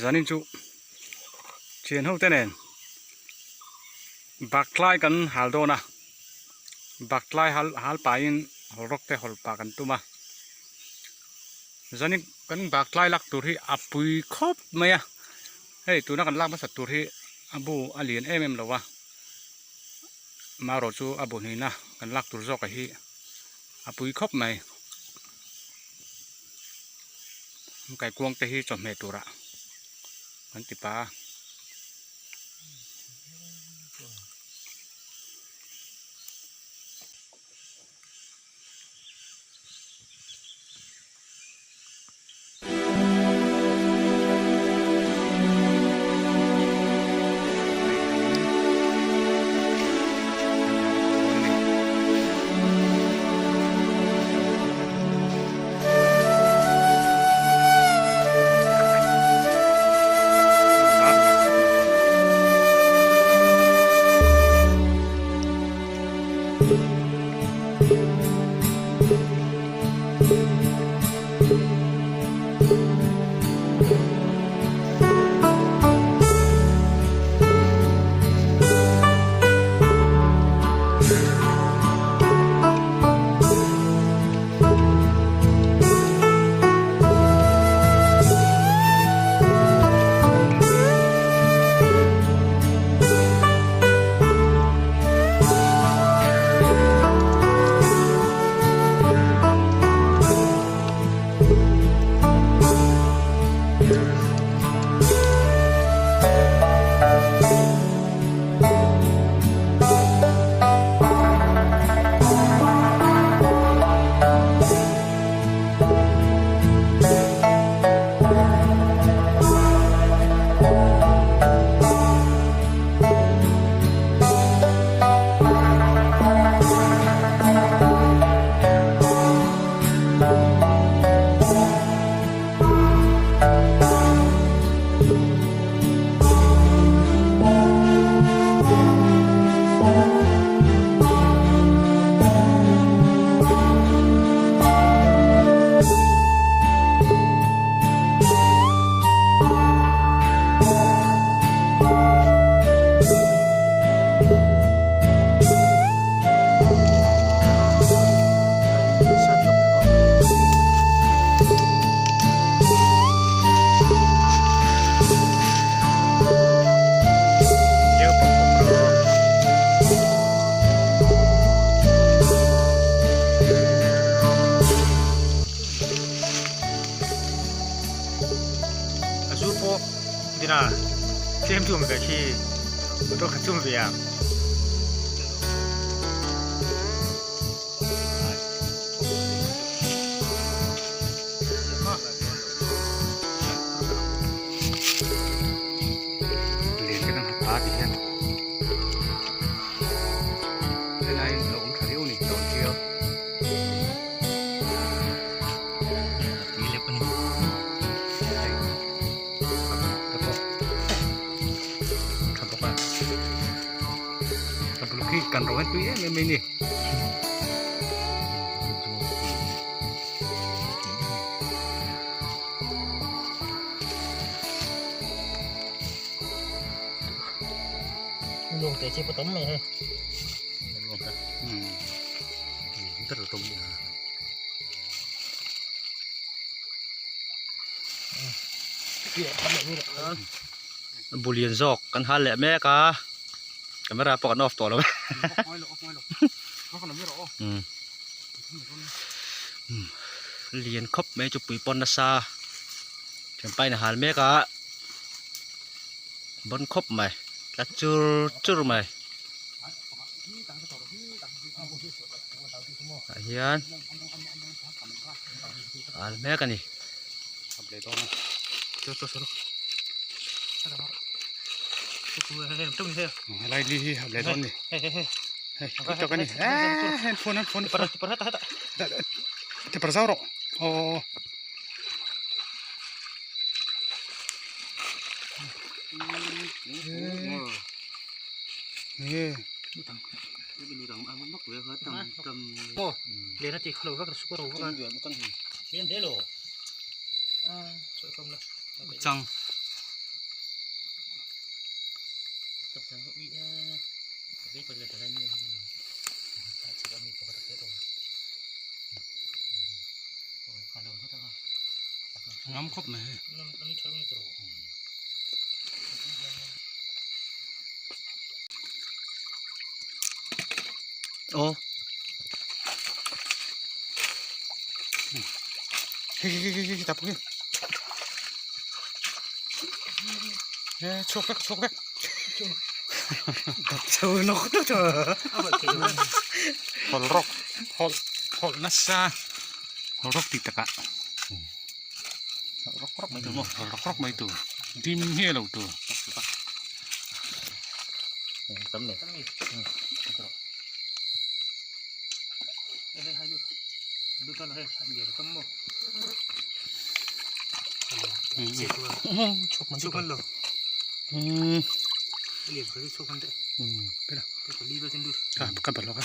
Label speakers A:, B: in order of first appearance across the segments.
A: zanin chu thian ho te nen baktlai kan hal dawn a baktlai hal hal pahin hawl rawk te hawl pah kan tum a zanin kan baktlai lak tur hi a pui khawp mai a hei tuna kan lak hmasa tur hi a bu a lian em em lo a marawh chu a bu hnihna kan lak tur zawk ah hi a pui khawp mai. Kaikuang te hi chawhmeh turah an ti pah a.
B: A zu pawh dina tlem chu awm ve khi motor khat chu awm ve a.
A: Len te kan ha ta ti hian helai lo awm tha viau a ni dawn chiau. Tha bawk a a bul khi kan rawng hian tui em em mai a ni.
B: Luang te chi patom mai hei.
C: Bulian zawk kan hal leh mek a camera pawh kan off tawh lo e lian khawp mai chu pui pawn nasa thianpa in a hal mek a bawn khawp mai tla chur chur mai. Tah hian al mek a ni.
A: Helai li hi hap leh dawn ni. Hei tui tak a ni. Eee hei an phone an phone Tipar zau rawh aw. Chang. Ngam khawp mai hei.
C: Aw.
A: Hei hei hei hei tap hi. He chhuak vek chhuak vek.
B: Dap chho nawk nawk tawh.
A: Hawlh rawk hawlh hawlh nasa hawlh rawk tih takah. Hawlh rawk rawk mai tur maw hawlh rawk rawk mai tur dim hi a lo tur.
C: Tam nei.
A: Ka balh lawk a.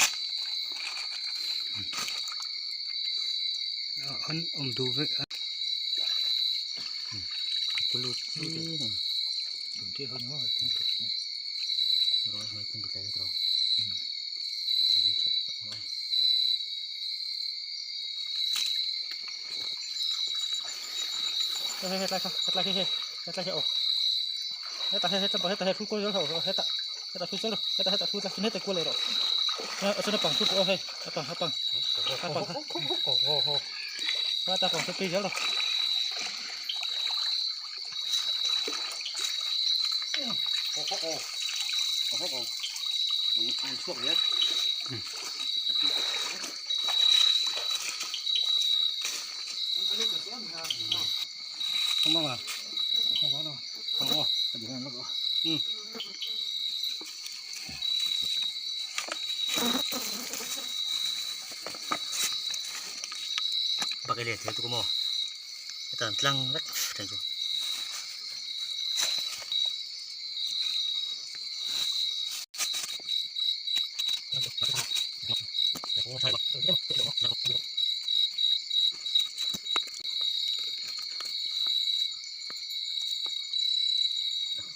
B: An awm duh vek a.
C: Bak i let thei tuk maw heta an tlang vek thei chu.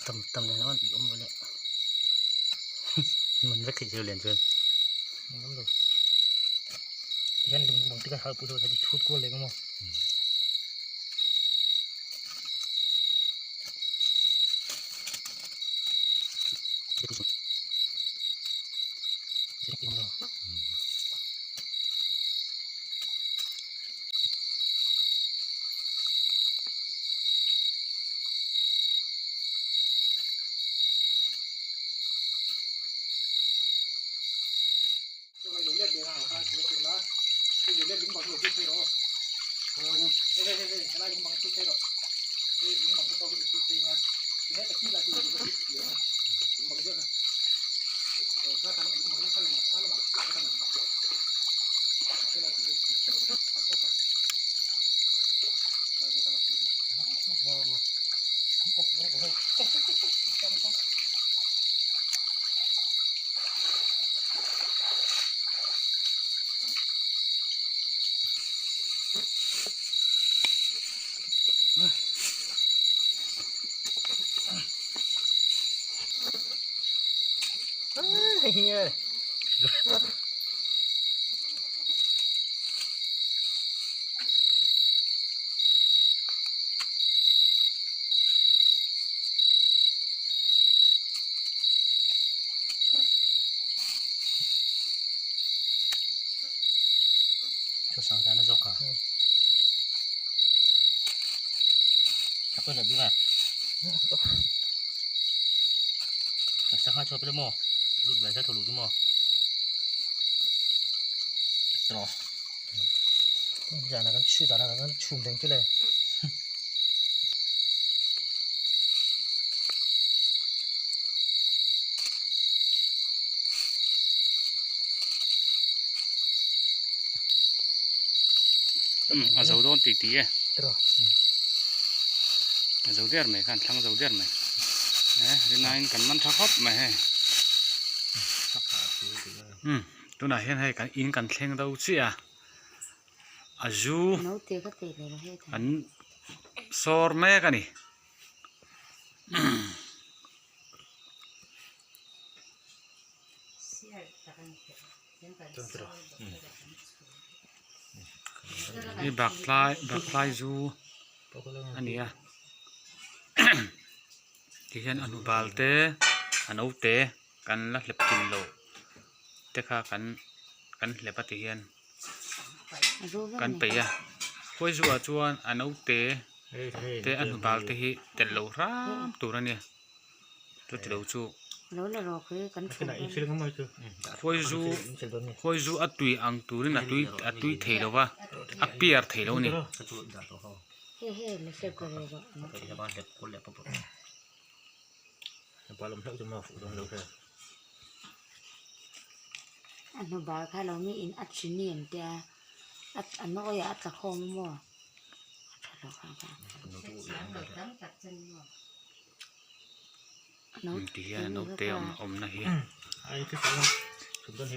C: Tam tam nen chuan i awm ve le man vek theih chu lian chuan.
B: Tihian lung bang te kha hal pui ho thut kual leh ang maw.
A: A zo dawn tih tih e a zo der mai khan thlang zo der mai e rinaiin kan man tha khawp mai hei umm tunah hian hei kan in kan thleng do chiah a a zu an sawr mek a ni. Hi baktlai baktlai zu a ni a tihian a hnubal te a naute kan la hlep kim loh te kha kan kan hlep a tihian kan peih a khawi zu ah chuan a naute te a hnubal te hi telh loh hram tur a nia. Chuti lo chu khawi zu khawi zu a tui ang turin a tui a tui thei lo va a piar thei lo a ni. Ti hian a naute awm awmna hi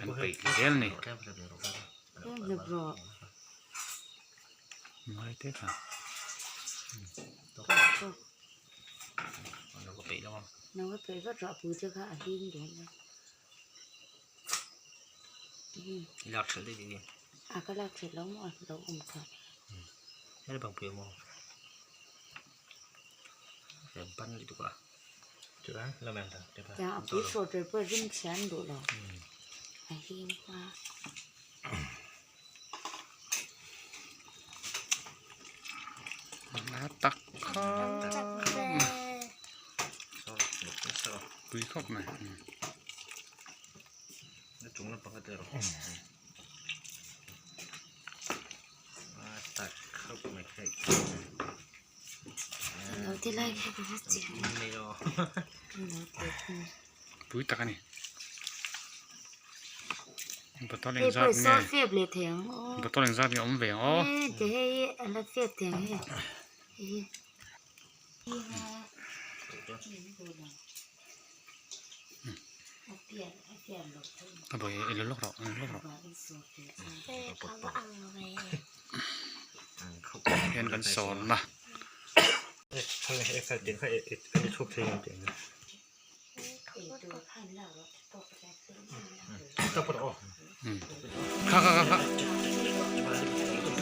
A: an peih zel a ni. Ngai te kha. A tak khawp pui khawp mai. Pui tak a ni bottle engzat nge bottle engzat nge awm ve ang aw. A bawi i la lawk rawh i la lawk rawh hian kan sawn a. Kha kha kha kha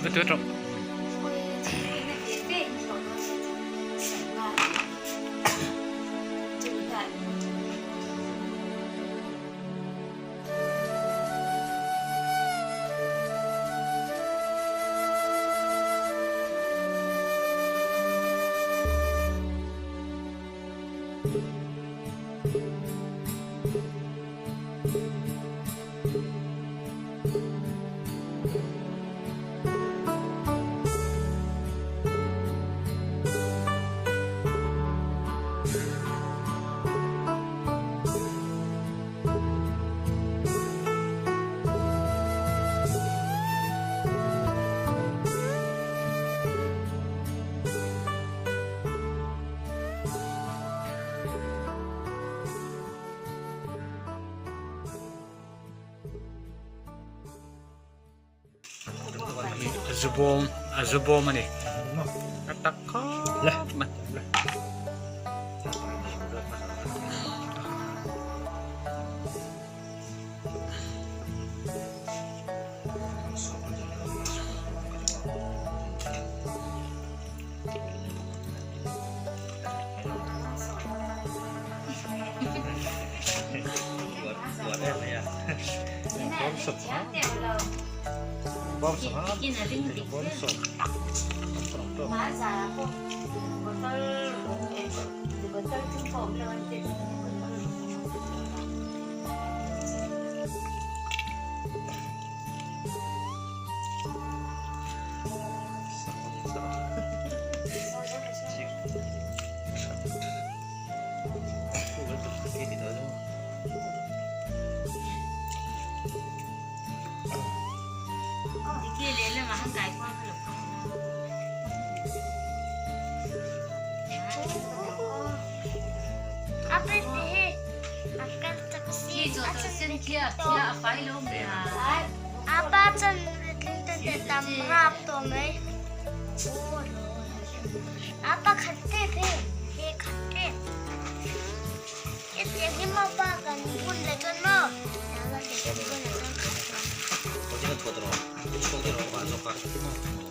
A: va tuat rawh. A zu bawm a zu bawm a ni a tak khawp mai.
C: Chhuak rawh, chhuak rawh, zawk a.